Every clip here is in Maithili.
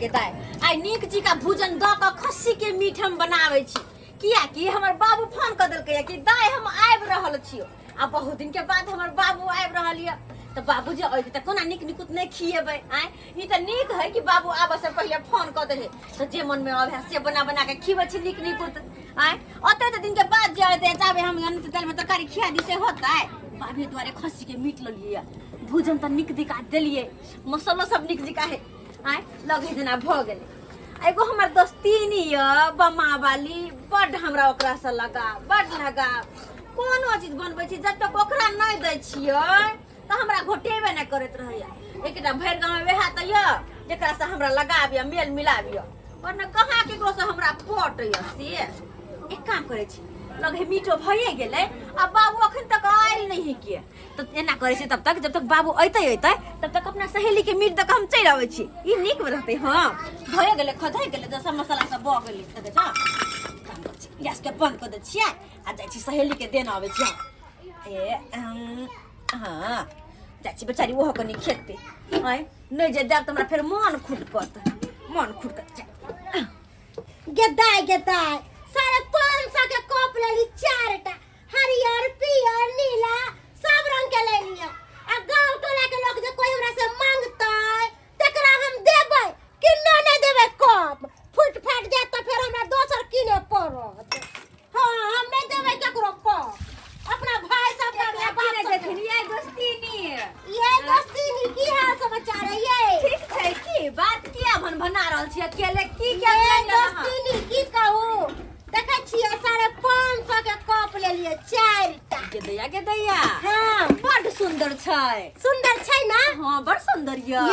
के दाइ आइ नीक जी का भोजन दऽ कऽ खस्सी के मीट हम बनाबै छी, कियाकि हमर बाबू फोन कऽ देलकै कि दाइ हम आबि रहल छियौ। आ बहुत दिन के बाद हमर बाबू आबि रहल यऽ, तऽ बाबू जे अयतै तऽ कोना नीक निकुत नहि खिएबै? आँय, ई तऽ नीक है कि बाबू आबऽ से पहिले फोन कऽ दे, तऽ जे मन में अबै से बना बना के खिबै छी नीक निकुत। आँय, ओते तऽ दिन के बाद जे अयतै, जाबे हम अनैत दालि में तरकारी खिया दी से होतै? बाबे दुआरे खस्सी के मीट ललियै, भोजन तऽ नीक दिका देलियै, मसालो सब नीक दिका है। आँय, लगे जेना भऽ गेलै। एगो हमर दोस्तीनी यऽ बमा वाली, बड्ड हमरा ओकरासँ लगाव, बड्ड लगाव। कोनो चीज बनबै छी, जब तक ओकरा नहि दै छियै तऽ हमरा घोटेबे नहि करैत रहैया। एकटा भरि गाँवमे वएह तऽ यऽ जकरासँ हमरा लगाव यऽ, मेल मिलाप यऽ, वरना कहाँ केकरोसँ हमरा पट यऽ। से एक काम करै छी, लगे मीटो भइए गेलै आ बाबू अखन तक आयल नहि है के, तऽ एना करै छी, तब तक जब तक बाबू अयतै अयतै तब तक अपना सहेली के मीट दऽ कऽ हम चलि अबै छी। ई नीक रहतै। हँ, भए गेलै, खधै गेलै, तऽ सब मसाला सब भऽ गेलै। देखै छौ, काम करै छी, गैस के बंद कऽ दै छियै आ जाइ छी सहेली के देने अबै छी हम। ए हँ, जाइ छी, बेचारी ओहो कनि खेतै। आँय, नहि जे देब तऽ हमरा फेर मन खुटकत, मन खुटकत। गेदाय गेदाय, 550 के कप लेली चारिटा, हरियर पियर नीला सब रंग के ले लिअ। आ गांव टोला के लोग जे कोई हमरा से मांगतै तकरा हम देबै कि न? नहीं देबै। कप फूट फाट जायत तऽ फेर हमरा दोसर किने पड़त। हाँ, हम नहीं देबै केकरो कप, अपना भाई सब के, अपना बाप सब के। देखिन ये दोस्तीनी। ये दोस्तीनी, की हाल समाचार है ये? ठीक छै। की बात, किया भन भना रहल छी अकेले? की ये के? दोस्तीनी, की कहू, देखै छियै, 550 के कप लेलियै चारिटा। गे दैया, गे दैया। हाँ। बड सुंदर छै। सुंदर छै ना? हाँ, बड़ सुंदर य।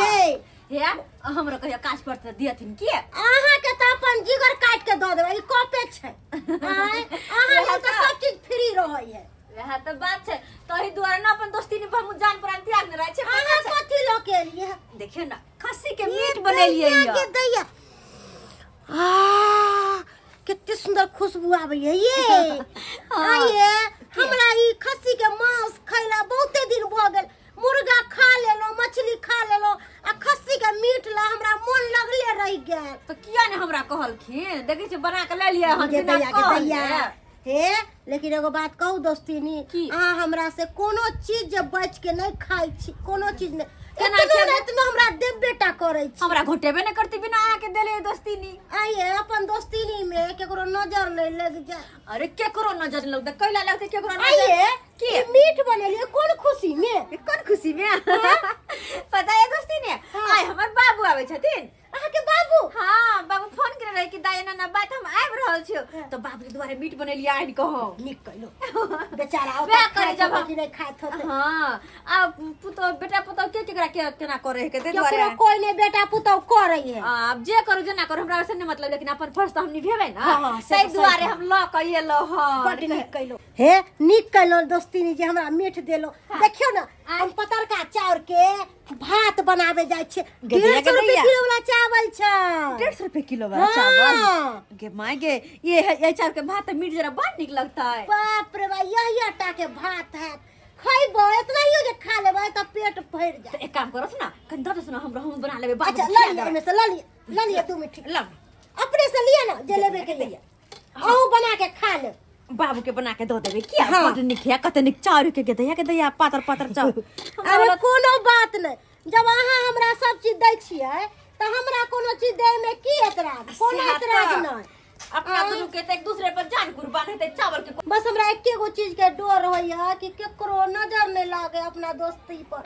ये हे, हमरा कहियो काज पर तऽ दियथिन की? अहाँ के तऽ अपन जिगर काट के दऽ देबै, ई कपे छै। आँय, अहाँ वएह लेल तऽ सब चीज फ्री रहै है। वएह तऽ बात छै, तही दुआरे ने अपन दोस्ती ने हम जान प्राण त्याग ने रहै छै। अहाँ कथी लऽ के एलियै? देखियौ ने, खस्सी के मीट बनेलियै दैया य। के दैया, आ कते सुंदर खुशबू आबै है ये। आइए, हमरा ई खस्सी के मांस खैला बहुते दिन भऽ गेल। मुर्गा खा लेलहुँ, मछली खा लेलहुँ, आ खस्सी के मीट ला हमरा मन लगले रहि गेल। तऽ किया ने हमरा कहलखिन? देखै छियै, बना के ले लियै हम गे बिना दैया, गे कहले। दैया। हे, लेकिन एगो बात कहू दोस्तीनी? की? अहाँ हमरा से कोनो चीज जे बच के नहीं खाइ छी, कोनो चीज नहीं। केना एतनो खेबै? ने एतनो हमरा देबे टा करै छी। हमरा घोटेबे ने करती बिना अहाँके देले दोस्तीनी। आइए, अपन दोस्तीनी में केकरो नजर नहीं लग जाए। अरे, केकरो नजर लगतै? कैला लगतै केकरो नजर? आइए। की? ई मीट बनेलिए कोन खुशी में? कोन खुशी में पता है दोस्ती ने? हाँ। आइ हमर बाबू आबै छथिन। अहाँके बाबू? हाँ, बाबू फोन केने रहे कि दाइ एना एना बात, हम आबि रहल छियौ। तऽ बाबू के दुआरे मीट बनेलियै आनि कऽ हम। नीक कइलो, बेचारा वएह ओतऽ करै खाइत जब होतै हम- कि नहीं खाइत होतै। हाँ, आ पुतोह, बेटा पुतोह के केकरा के केना करे है के ताहि दुआरे। केकरो कोई नहीं बेटा पुतोह करै है। आब जे करू, जेना करू, हमरा ओइसे नहि मतलब, लेकिन अपन फर्ज तऽ हम निभेबै ने। हाँ, से ताहि तऽ सही दुआरे कहलहुँ। हम लऽ कऽ एलहुँ हँ। बड्ड नीक कइलो हे, नीक कइलो दोस्तीनी जे हमरा मीठ देलो। देखियौ ने, हम पतरका चाउर के भात बनावे जाइ छियै। गदैया, 150 रुपए गदैया। किलो वाला चावल छै। 150 रुपए किलो वाला हाँ। चावल? गे माय गे, ये है, ये चावल के भात तऽ मीठ जरा बड़ नीक लगता है। बाप रे बा, यही आटा के भात है, खैबो इतना ही जे खा लेबै तऽ पेट भरि जायत। तऽ एक काम करत ना, कनि दऽ दस ना हमरा, हम बना लेबै बाबू अच्छा के लऽ खिया लिअ। देबै। एहिमे से लऽ लिअ, लऽ लिअ 2 मिनट। लऽ। अपने से लिअ ने, जे लेबे के लिअ, अहूँ बना के खा लेब। बाबू के बना के दऽ देबै किया। हाँ। बड नीक है, कते नीक चाउर के दैया, के दैया, पातर पातर चाउर। अरे, कोनो बात नहि, जब अहाँ हमरा सब चीज दै छियै तऽ हमरा कोनो चीज दै में की एतराज? कोनो सएह एतराज तऽ। नहि। अपना दुनू के तऽ एक दूसरे पर जान कुर्बान हेतै चावल के। बस हमरा एके गो चीज के डर होइया कि केकरो नजर नहि लागे अपना दोस्ती पर।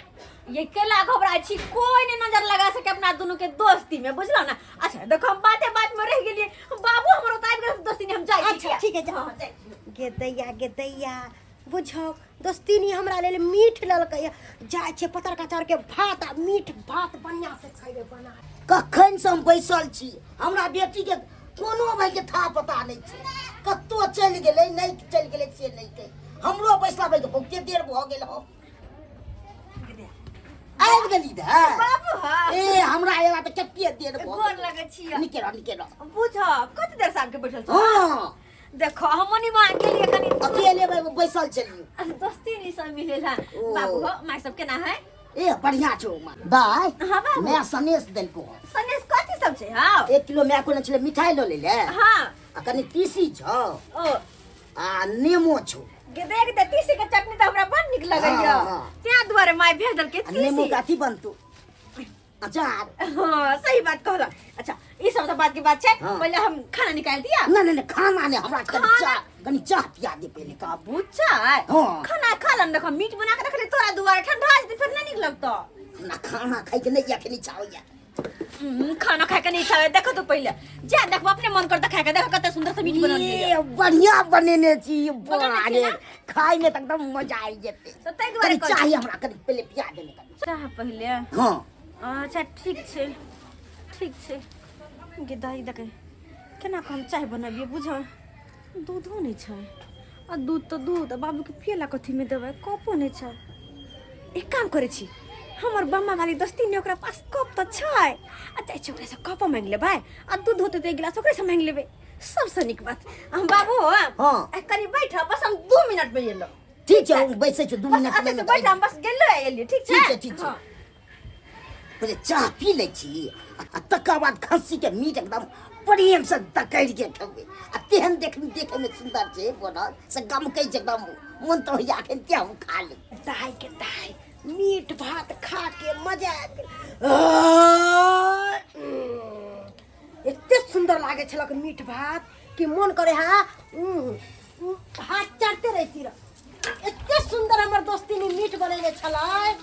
ये केला घबराइ छी? कोई नहीं नजर लगा सके अपना दुनू के दोस्ती में, बुझलो ना? अच्छा देखो, हम बाते बात में रह गेलिए, बाबू हमरो तऽ आबि गेल। दोस्ती ने हम जाइ छी। अच्छा, ठीक है, जा। हाँ, जाइ छी। गे दैया, गे दैया, बुझौ दोस्तीनी हमरा लेल मीठ लेलकै। जाइ छियै, पतरका चाउर के भात आ मीठ भात बढ़िया से खैबै बना। कखन से हम बैसल छी, हमरा बेटी के कोनो भाई के था पता नहीं छै, कतौ चलि गेलै, नहि चलि गेलै से नहि कहि। हमरो बैसला भाई के बहुते देर भऽ गेल। हम आबि गेली धर। बाबू, हाँ। ए, हमरा एला तऽ कते देर भऽ गोर गेल। लगै छी। निके रह, निके रह। बुझ, कते देर से आबि के बैठल छौ? हाँ। देखो, हम माँ के लिए कनी अकेले बैसल छलियै। दोस्ती नहीं सब मिलेला। ओ। बाबू हो, माय सब केना है? ए बढ़िया छौ दाय हाँ बाबू। मैं सनेस देलको सनेस कथी सब छै हाँ 1 किलो my कोने छलै मिठाई लऽ ले हाँ आ कनि तीसी छौ ओ आ नेमो छौ गे देख दे तीसी के चटनी तऽ हमरा बड़ नीक लगैया हाँ, हाँ। तें दुआरे माय भेज देलकै आ नेमो तीसी के अथी बनतौ अचार हाँ सही बात कहला अच्छा ई सब तऽ बात के बात छै हाँ। पहिले हम खाना निकाल दिया नहीं नहीं नहीं, खाना नहीं हमरा कनि खाना? चाह कनि चाह पिया दे पहिले का बाबू चाय हाँ। खाना खा लन देखो मीट बना के रखले तोरा दुआरे ठंडा जेतै फेर नहीं नीक लगतो हमरा खाना खाइ के नहीं अखनी इच्छा होइया खाना खाए के नहीं इच्छा होइया देखो तो पहिले जा देखो अपने मन करता खाए के देखो कते सुंदर से मीट बनल ये बढ़िया बनेने छी बनेने बा छी रे ना? खाइ में तऽ एकदम मजा आबि जेतै तऽ ताहि दुआरे कनि कहै छी। चाही हमरा कनि पहिले पिया दे ने कनि चाह पहिले हाँ अच्छा ठीक छै ठीक छै गे दाइ देखे केना कऽ हम चाय बनबियै बुझ दूधो नहि छै आ दूध तऽ दूध आ बाबूके पियला कथीमे देबै कपो नहि छै एक काम करै छी हमर बम्मा वाली दोस्ती ने ओकरा पास कप तऽ छै आ जाइ छी ओकरासँ कपो मांगि लेबै आ दूध होतै तऽ एक गिलास ओकरेसँ मांगि लेबै सबसँ नीक बात हम बाबू हाँ। आ कनि बैठ बस हम 2 मिनटमे एलहुँ ठीक छै हम बैसै छी दू बस मिनट एतऽ में बैठ हम बस गेलो एलियै ठीक छै ठीक छै, ठीक छै। हाँ। पहिले चाह पी लै छी आ तकर बाद खस्सीके मीट एकदम प्रेमसँ दकड़ि के खेबै आ तेहन देख देखैमे सुन्दर छै बनल से गमकै छै एकदम मोन तऽ होइया एखन ते हम खा ली दाइ के दाइ मीट भात खा के मजा आबि गेल एते सुन्दर लागै छलक मीट भात कि मोन करे हा हाथ चाटते रहती रह एते सुन्दर हमर दोस्ती मीट बनेने छलै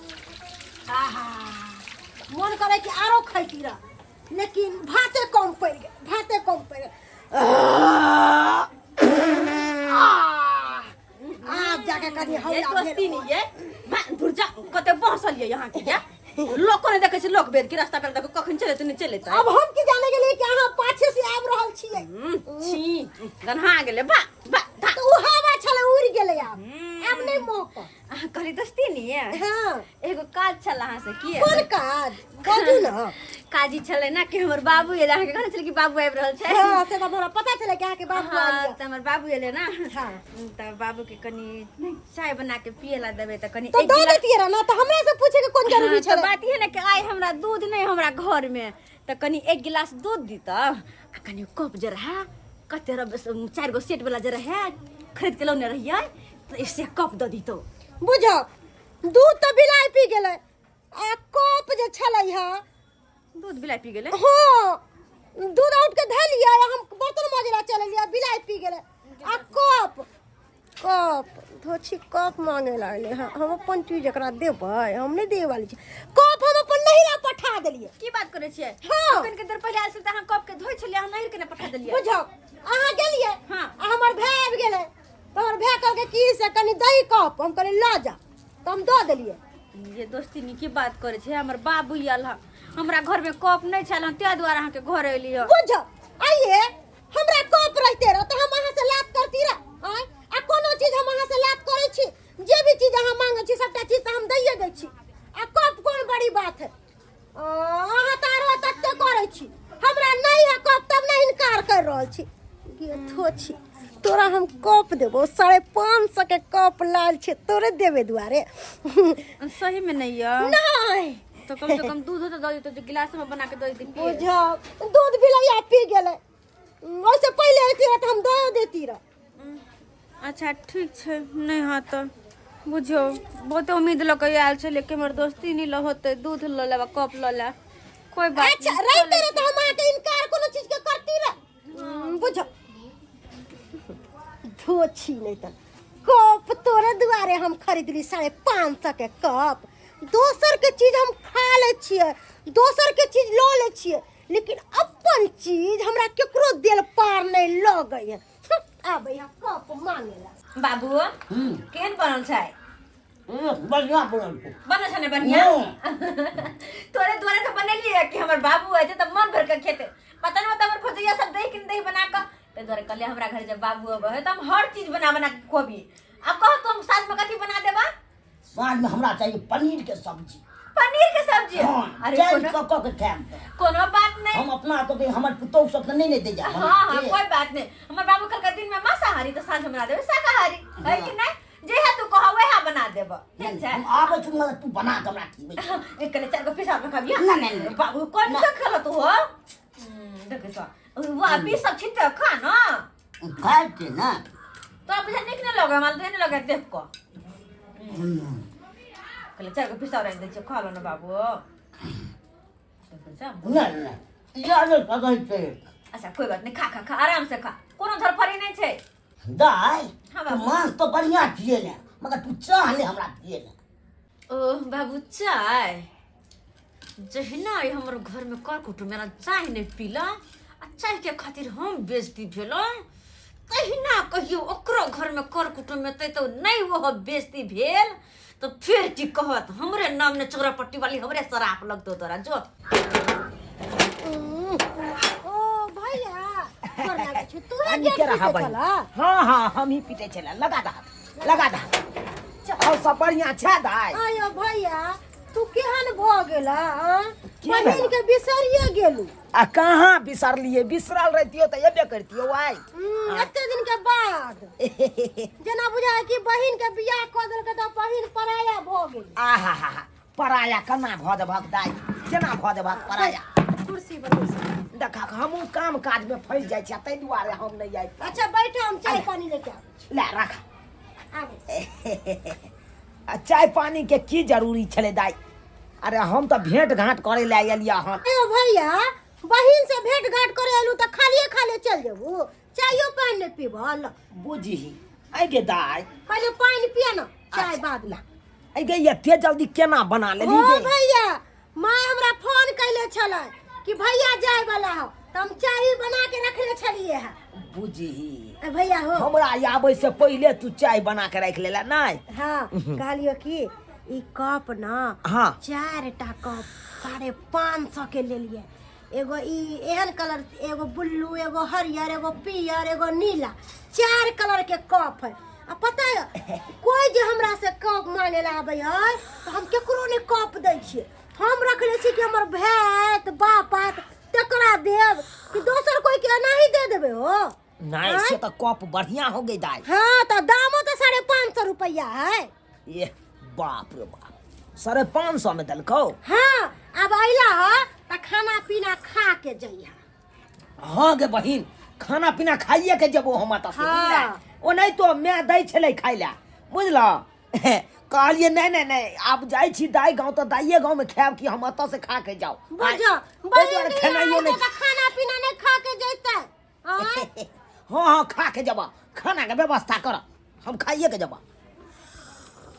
आहा मोन करे कि आरो खैती रह लेकिन भाते कम पड़ि गेल भाते कम पड़ि गेल आब जाके कनि ये हौला दोस्ती भेल नहीं ये मैं दूर जा कते बहसल ये यहाँ के ये लोग को नहीं देखे छै लोक बेर के रास्ता पर देखो कखन चले नहीं चले अब हम की जाने गेलियै कि अहाँ पाछे से आबि रहल छियै छी गन्हा गेले बा बा धा तऽ ओ हवा छलै उड़ि गेलै आब आब नहि मौका अहाँ कहली दोस्ती नहीं ये हाँ एगो काज छल अहाँ से की कोन काज बाजू ने काज ई छलै ना कि हमर बाबू एलै अहाँके कहने छलै कि बाबू आबि रहल छै हाँ से तऽ हमरा पता छलै कि अहाँके बाबू हाँ आबि तऽ हमर बाबू एलै ना हाँ। तऽ बाबू के कनि चाय बना के पिए ला देबै तऽ कनि तऽ एक दऽ गिलास दैतियै रह ने तऽ हमरा से पूछे के कोन जरूरी हाँ, तऽ छलै बात ई है ने कि आइ हमरा दूध नहि हमरा घर में तऽ कनि एक गिलास दूध दितऽ आ कनि कप जे रहै कते रह चारि गो सेट वाला जे रहै खरीद के लौने रहियै तऽ से कप दऽ दितौ बुझो दूध तऽ बिलाइ पी गेलै आ कप जे छलै हँ दूध बिलाइ पी गेलै हाँ दूध औट के धलियै आ हम बर्तन माजे ला चल एलियै बिलाइ पी गेलै आ कप कप धोछी कप मांगे लागलै हँ हम अपन चीज एकरा देबै हम नहि देबै वाली छी कप हम अपन नहिरा पठा देलियै की बात करै छियै हाँ। कनिके देर पहिले आयल छल तऽ अहाँ कप के धोइ छलियै अहाँ नहिर के नहि पठा देलियै बुझौ अहाँ गेलियै हाँ। आ हमर भाय आबि गेलै तऽ हमर भाय कहलकै की से कनि दही कप हम कहलियै लऽ जा तऽ हम दऽ देलियै ये दोस्ती नी की बात करै छै हमर बाबू आयल हँ हमरा घर में कप नहि छल हँ ताहि दुआरे अहाँके घर एली हँ बुझौ आइए हमरा कप रहिते रह तऽ हम अहाँ से लात करती रह आँय आ कोनो चीज हम अहाँ से लात करै छी जे भी चीज अहाँ मांगै छी सबटा चीज तऽ हम दैए दै छी आ कप कोन बड़ी बात है अहाँ तऽ आरो तते करै छी हमरा नहि है कप तब ने इनकार कर रहल छी गेथो छी तोरा हम कप देबो 550 के कप लाल छै तोरे देबे दुआरे सही में नहीं है नहीं तो कम से कम दूध तो दऽ देतौ जो गिलास में बना के दऽ देती पिए। बुझा दूध बिलैया पी गेलै ओहिसँ पहिले अयती रह तऽ हम दऽ देती रह अच्छा ठीक छै नहि हाँ तऽ बुझियौ बहुते उम्मीद लऽ कऽ आयल छलै कि हमर दोस्ती नहि लऽ होतै दूध लऽ लेब कप लऽ ले कोई बात अच्छा नहि रहिते रह तऽ हम अहाँके इनकार कोनो चीजके करती रह बुझ धोछी नहि तऽ कप तोरे दुआरे हम खरीदली 550 के कप दोसर के चीज हम खा लै छियै दोसर के चीज लऽ लै छियै लेकिन अपन चीज हमरा केकरो देल पार नहि लगै है आबै है कप मांगे ला बाबू केहन बनल छै बढ़िया बनल छै बनल छै ने बढ़िया तोरे दुआरे तऽ बनेलियै कि हमर बाबू एतै तऽ मन भरि कऽ खेतै पता नहि हमर भौजैया सब दही कि दही बना कऽ ताहि दुआरे कहलियै हमरा घर जब बाबू अबै है तऽ हम हर चीज बना बना कऽ खुअबियै आब कह तुम साँझ में कथी बना देबा साँझ में हमरा चाहिए पनीर के सब्जी पनीर के सब्जी हाँ, अरे चैन कोनो कऽ कऽ के खायब तऽ। कोनो बात नहीं हम अपना तो हमर पुतोहु सब तऽ नहि ने दैया हाँ हाँ कोई बात नहीं हमर बाबू कल दिन में मांसाहारी तो साँझ में बना देबे शाकाहारी है कि नहीं जे है तू कह कह वएह बना देब। नहीं, ठीक छै। हम आबै छी मगर तू बना के हमरा खिबै छी। एक कने चारि गो पीस आर खाबिया। नहीं, नहीं, नहीं। बाबू कोन ना। के खेल तू हो? देखे सा वाह पीस सब छिट खा ना। खाइ छियै ने। तोरा बुझा नीक नहि लगे हमरा, तऽ नहि लगे देख कऽ। कहले चारि गो पीस और आनि दै छियौ, खा लो ने बाबू। देखै छौ? नहीं नहीं, याद सकै छै। अच्छा कोई बात नहीं, खा खा खा, आराम से खा, कोनो धरफड़ी नहीं छै। दाइ, हाँ, तू बाबू। मांस तो बढ़िया खिए ने, मगर तू चाह ने हमरा खिए ने। ओ बाबू चाय जहिना ई हमर घर में कर कुटुम मेरा चाय नहीं पीला आ चाय के खातिर हम बेइज्जती भेलहुँ, तहिना कहियो ओकरो घर में कर कुटुम एतै तऽ नहीं वो बेइज्जती भेल तऽ फेर की कहत? हमरे नाम ने चौरा पट्टी वाली हमरे शराप लगतौ तोरा जो। ओ भैया, तोर लागै छौ तू आ गेट नीके रहा पीटे बहिन। छला? हाँ हाँ, हम ही पीटे छला। लगा दा लगा दा। और सब बढ़िया छै दाइ? आयो भैया, तू केहन भऽ गेला आँ? की बहिन भेला? के बिसरिए गेलू। आ कहाँ बिसरलिए? बिसरल रहितियो तऽ एबे करतियो आइ। एते दिन के बाद जेना बुझाय कि बहिन के बियाह कऽ देलकै तऽ बहिन पराया भऽ गेल। आहा हा हा, पराया केना भऽ देबहक दाइ, केना भऽ देबहक पराया? कुर्सी पर बैस। देखा, हमहूँ काम काज में फँसि जाइ छी, ताहि दुआरे हम नहि आबि। अच्छा बैठ, हम चाय पानी लेके आबै छी। ले राख। आबै छी। आ चाय पानी के की जरूरी छलै दाइ? अरे हम तऽ भेंट घाट करै लए एलियै हन। अयो भैया, बहिन से भेंट घाट करे एलू तऽ खालिए खालिए चल जेबू, चायो पानि नहि पीबल? बुझही अइ गे दाइ। पहिले पानि पिय न, चाय अच्छा। बाद में। अइ गे, एते जल्दी केना बना लेली हो गे? भैया, माँ हमरा फोन कैले छलै कि भैया जाय वाला हो, तऽ हम चाय बना के रखले छलिए है। बुझही ए भैया हो, हमरा आबै से पहिले तू चाय बना के राखि लेला नहि? हाँ, कहलियो कि ई कप न, हाँ। चार टा कप 550 के लेलिए। एगो ई एहन कलर, एगो ब्लू, एगो हरियर, एगो पियर, एगो नीला, चार कलर के कप है। आ पता है, कोई जे हमरा से कप मांगे ला आबै है तऽ हम केकरो नहि कप दै छियै। हम रखले छी कि हमर भाय आयत, बाप आयत, तकरा देब, कि दोसर कोई के एनाही दे देबै हो? नहि, से तऽ कप बढ़िया हो गई दाइ। हाँ, तऽ दामो तऽ 550 रुपया है। ये बाप रे बाप, 550 में देलकौ? हाँ, अब अइला ह तऽ खाना पीना खा के जइहा। हाँ गे बहिन, खाना पीना खाइए के जेबो हम एतऽ से, हाँ। बुझला? ओ नहि तो माय दै छलै खाइ लए, बुझल? कहलियै नहि नहि नहि, आब जाइ छी दाइ गाँव तऽ दाइए गाँवमे खायब कि हम एतऽ से खा के जाउ? बुझ आँय, ताहि बहिन दुआरे नहीं खेनाइयो आयल नहि। तऽ खाना पीना नहि खा के जैतै आँय? हाँ हाँ, खा के जेबा, खाना के व्यवस्था कर, हम खाइए के जेबा।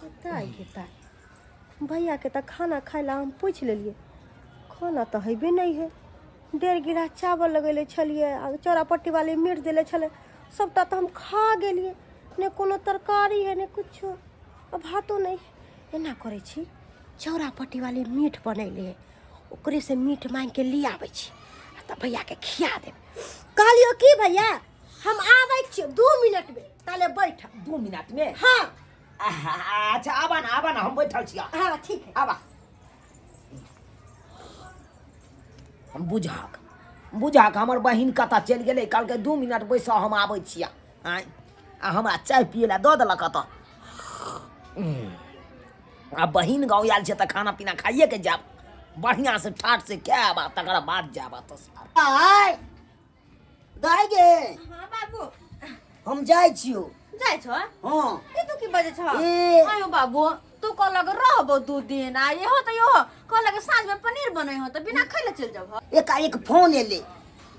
कतऽ गेतै भैया के? तऽ खाना खाय ला हम पूछि लेलियै, खाना तऽ हेबे नहि है। 1.5 गिलास चावल लगेले छलियै आ चौरा पट्टी वाली मीट देले छलै, सबटा तऽ हम खा गेलियै। ने कोनो तरकारी है, ने कुछो, आ भातो नहि। एना करै छी, चौरा पट्टी वाली मीट बनैले है, ओकरे से मीट मांगि के लिया आबै छी आ तऽ भैया के खिया देब। कहलियो की भैया, हम आबै छी 2 मिनट में, ताले बैठ। 2 मिनट में? हाँ। आहा, अच्छा आबा ना, आबा ना, हम बैठल छी। हाँ ठीक है। आबा। हम बुझाक बुझाक हमर बहिन कतऽ चलि गेलै? कहलकै 2 मिनट बैसऽ, हम आबै छियै। आँय, आ हमरा चाय पियै लए दऽ देलक एतऽ। आ बहिन गाँव आयल छै तऽ खाना पीना खाइए के जायब, बढ़िआँ से ठाठ से खायब आ तकर बाद जायब एतऽ से। आय दाइ गे। हाँ बाबू। हम जाइ छियौ। जाइ छौ? हाँ। ई तू की बजै छौ? ए। आयो बाबू, तू कहलक रहबो 2 दिन, आ इहो तऽ इहो कहलक साँझ में पनीर बनै हो, तऽ बिना खैले चलि जाबह? एकाएक फोन एलै,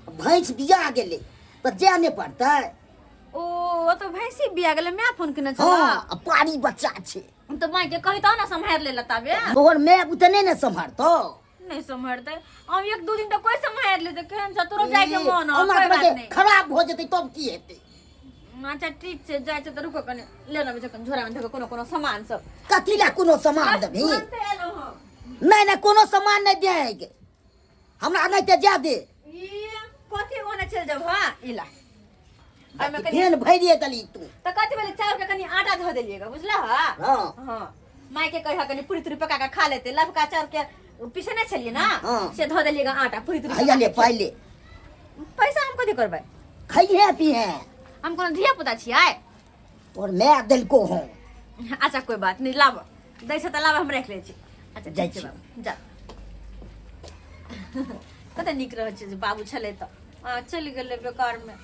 भैंस बिया गेलै, तऽ जाय नहि पड़तै? ओ तऽ भैंसी बिया गेलै, my phone केने छल? हाँ, आ पारी बच्चा छै। तऽ माय के कही तहन ने सम्हारि ले ताबे। तोहर माय बुते नहि ने सम्हारतौ। नहीं सम्हारतै, हम 1-2 दिन तऽ कोई सम्हारि लेतै। केहन छ तोरो जाय के मन हो? हमरा कोई बात के नहीं। खराब भऽ जेतै तब की हेतै? अच्छा ठीक छै, जाइ छै तऽ रुको कनि, लेने छै कनि झोरा में धऽ कोनो कोनो सामान सब। कथी लए कोनो सामान बस देबही? तुरन्ते एलहुँ हम। नहि नहि, कोनो सामान नहि देंगे हमरा, नहि तऽ जा दे। ई कथी ओने चलि जाब? हाँ ई ला, एहिमे कनि फेन भरिए देली तू। तऽ कथी भेलै, चाउर के कनि आटा धऽ देलियै, बुझलह? हाँ। हाँ, माय के कहिया कनि पूरी तूरी पका के खा लेते। लबका चाउर के पिसने छलियै ना, हाँ। से धऽ देलियै आटा, पूरी तूरी हैया ले पका के। पाइ ले। पैसा हम कथी करबै? खइहे पीहे। हम कोनो धिया पुता छियै? तोहर माय देलको हँ। अच्छा कोई बात नहीं, लाब दै छै तऽ लाब, हम राखि लै छी। अच्छा जाइ ठीक छै छी। बाबू, जा। कते नीक रहै छै जे बाबू छलै तऽ आ चलि गेलै बेकारमे।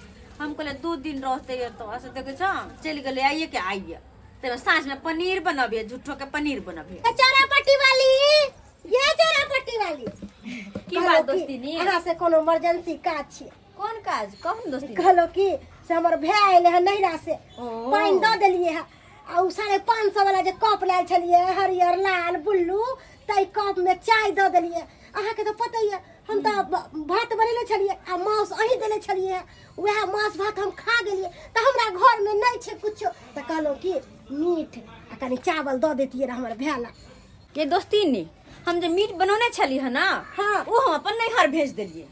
हम कहलियै 2 दिन रहतै एतऽ, से देखै छौ चलि गेलै आइए के आइए। ताहिमे साँझमे पनीर बनबियै, झूठोके पनीर बनबियै। चोरा पट्टी वाली, ये चोरा पट्टी वाली। की बात दोस्तिनी? अहाँ से कोनो इमरजेंसी काज छै। कोन काज कहू ने दोस्तिनी? कहलो कि से हमर भाय अयलै हँ नैहरा से, ओ। पानि दऽ देलियै हँ, आ ओ 550 वाला जे कप लायल छलियै हरियर लाल बुल्लू, ताहि कप में चाय दऽ देलियै। अहाँके तऽ पते यऽ, हम तऽ भात बनेने छलियै आ मांस अहीं देने छलियै, वएह मांस भात हम खा गेलियै, तऽ हमरा घरमे नहि छै कुछो, तऽ कहलहुँ कि मीट आ कनि चावल दऽ दैतियै रहए हमर भाय लए। ये दोस्तिनी, हम जे मीट बनौने छली हँ ना, हाँ। ओ हम अपन नैहर भेज देलियै।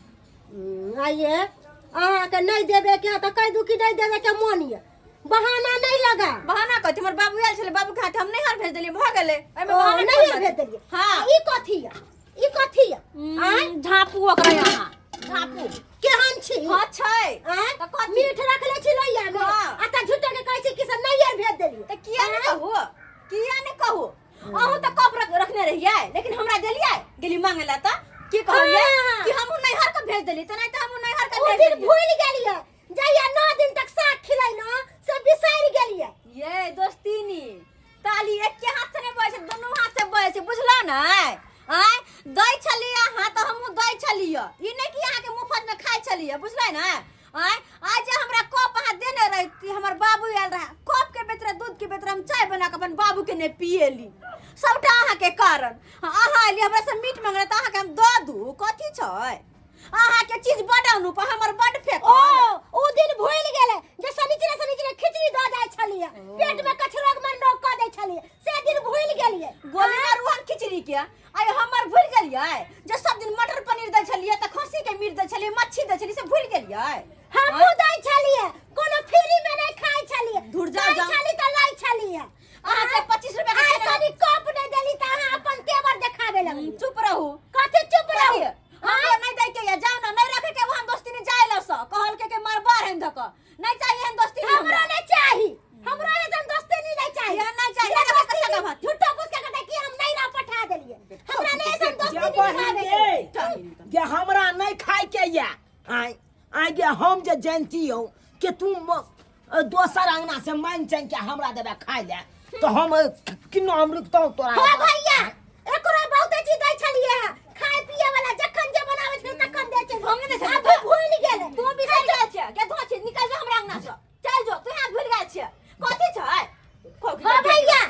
आइए अहाँके नहि देबे के तऽ कहि दू कि नहि देबे के मोन यऽ, बहाना नहीं लगा। बहाना कथी? हमर बाबू आयल छलै, बाबू के हाथे हम नैहर भेज देलियै, भऽ गेलै। एहिमे ओ, बहाना नैहर कोन भेज बात? देलियै? हाँ। ई कथी यऽ, ई कथी यऽ? आँय? झाँपू ओकरा, यहाँ झाँपू। केहन छी? हाँ छै। आँय? तऽ कथी? मीठ रखले छी लोहिया में। हाँ। आ तऽ झूठो के कहै छी कि से नैहर भेज देलियै। तऽ किया ने कहू, किया ने कहू? अहूँ तऽ कप रखने रहियै, लेकिन हमरा देलियै? गेली मांगे ला तऽ की कहलियै? हाँ। कि हमहूँ नैहर के भेज देली, तऽ नहि तऽ हमहूँ नैहर के ओ भेज दिन देलियै। भूलि गेलियै, जहिया 9 दिन तक साग खिलैलो से बिसरि गेलियै। ये दोस्तीनी, ताली एके हाथ से नहि बजै छै, दुनू हाथ से बजै छै, बुझलो ने? आँय, दै छलियै अहाँ तऽ हमहूँ दै छलियै, ई नहि कि अहाँके मुफ्त में खाइ छलियै, बुझलै ने? आँय, आइ जे हमरा कप अहाँ देने रहिती, हमर बाबू आयल रहे, कप के बेतरे दूध के बेतरे हम चाय बना कऽ अपन बाबू के नहि पिएली, सबटा अहाँके कारण। हाँ, अहाँ एलियै हमरा से मीट मंगले तऽ अहाँके हम दऽ दू? कथी छै अहाँके चीज बड अनुप, हमर बड फेक। ओ ओ दिन भूलि गेलै जे शनिचरे शनिचरे खिचड़ी दऽ जाइ छलियै, पेट में कचरोग मन रोग कऽ दै छलियै, से दिन भूलि गेलियै। गोली मारू हम खिचड़ी के। आइ हमर भूलि गेलियै जे सब दिन मटर पनीर दै छलियै, तऽ खस्सी के मीट दै छलियै, मच्छी दै छलियै, से भूलि गेलियै? हमहूँ दै छलियै, कोनो फ्री में नहि खाइ छलियै। धुर जाउ, दै जाउ। छली तऽ लै छलियै। अहाँके 25 रुपया के आइ खेनाइ- कनि कप नहि देली तऽ अहाँ अपन तेवर देखाबे लगली। चुप रहू। कथी चुप रहू? हमरो नहीं दै के या, जाउ ना, नहीं रखे के हम दोस्ती नहीं जाय लस कहल के मार बार हन धक नहीं चाहिए हन दोस्ती। हमरो नहीं चाही, हमरो एहन दोस्ती नहीं, नहीं चाही। यहाँ नहीं चाही, ये नहीं रखे दोस्ती के सगा भात। झूठो फूस के कहते कि हम नहीं रह पठा देलिए, हमरा नहीं एहन दोस्ती जे नहीं बहिन निभावे के। गे, गे हमरा नहीं खाय के या, आय आय गे, हम जे जानती हो कि तू दोसर अंगना से मान चाइन के हमरा देबे खाय ले, तो हम किनो हम रुकतौ तोरा? हो भैया, एकरो बहुत चीज दै छलिए है खाय पिए वाला, जखन जे बनावे छलै तखन दै छलिए। हम नहि दै छलियै। आब भूलि गेलै। तू बिसरि गेल छियै के धो छी, निकल जो हमरा अंगना से, चल जो। तू यहाँ भूलि गेल छियै कथी छै? हो भैया,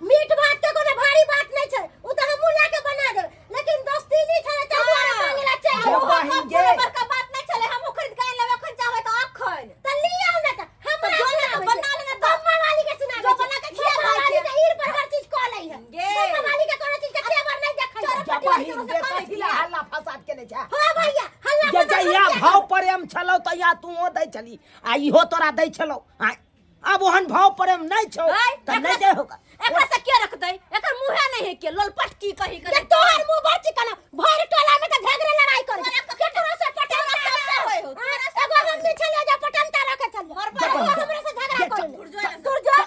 मीट भात के कोनो भारी बात नहीं छै, उ त हमहूँ ला के बना देब, लेकिन दोस्ती नहीं छलै त दुआरे मांगे ला चलि जे आउ। बहिन ओहो गे। कोनो बड़का बात नहीं छलै, हमहूँ खरीद के आनि लेबै अखन, चाहबै तऽ अखन। त लियौ ने, त हमरा तो जो ना, सुनाबै बना छै। लेना तऽ। मम्मा वाली के सुनाबै जो छै। बना के खिया मम्मा भाई वाली के। तऽ ईर पर हर चीज कऽ लै है। गे। मम्मा वाली के कोनो चीज के तेवर नहीं देखै है। जे बहिन गे, कथी ला हल्ला फसाद केने छै? हाँ भैया, हल्ला जे फसाद जहिया किया भाव करबै? प्रेम छलौ तहिया तूहो दै छली आ इहो तोरा दै छलौ। आँय, आब ओहन भाव प्रेम नहीं छौ आँय, तऽ नहीं एकरा- दे होगा। एकरा से के रखतै? एकर मुँहे नहीं है के लोलपट की कही के करे। तोहर मुंह बड़ चिकन, भर टोला में तऽ झगड़े लड़ाई करे छै। केकरो से पटंता तोरा सबसे होय हो, हाँ, एगो हम नहीं छलियै जे पटंता रखे छलियै। मर एगो पर। हमरा से झगड़ा जे करे। चल, धुर जो। दूर जो,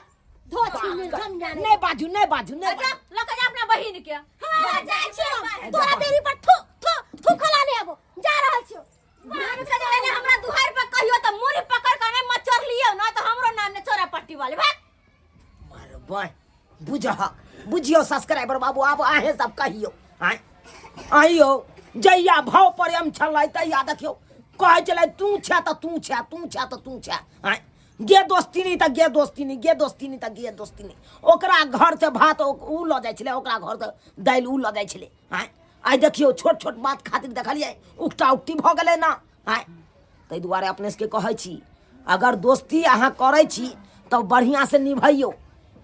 धो छी हम जाने। नहीं बाजू, नहीं बाजू, नहीं अच्छा बाजू। लऽ के जा अपना बहिन के। हाँ, जाइ छियौ, तोरा देरी पर थू थू थू खला नहि आबो, जा रहल छियौ। बाहर से जे हमरा दुहार पर कहियो तऽ मुड़ी पकड़ के नहीं मचर लियौ ना तऽ हमरो नाम ने चोरा पट्टी वाले भाग। मरबै बुझह, बुझियौ सब्सक्राइबर बाबू, आब अहें सब कहियौ। आँय आइयो, जहिया भाव प्रेम छलै तहिया देखियौ कहै छलै तू छे तऽ तू छे, तू छे तऽ तू छे। आँय गे दोस्ती नहीं तऽ गे दोस्ती नहीं, गे दोस्ती नहीं तऽ गे दोस्ती नहीं। ओकरा घर से भात उ लऽ जाइ छलै, ओकरा घर से दालि उ लऽ जाइ छलै। आँय आइ देखियौ छोट छोट बात खातिर देखलियै उकटा उकटी भऽ गेलै ना। आँय ताहि दुआरे अपने सबके कहै छी, अगर दोस्ती अहाँ करै छी तऽ बढ़िआँ से निभैयौ,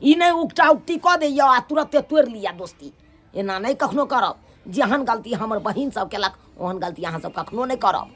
ई नहि उकटा उकटी कऽ दैयौ आ तुरन्ते तोड़ि लिअ दोस्ती। एना नहि कखनो करब। जेहन गलती हमर बहिन सब केलक ओहन गलती अहाँ सब कखनो नहि करब।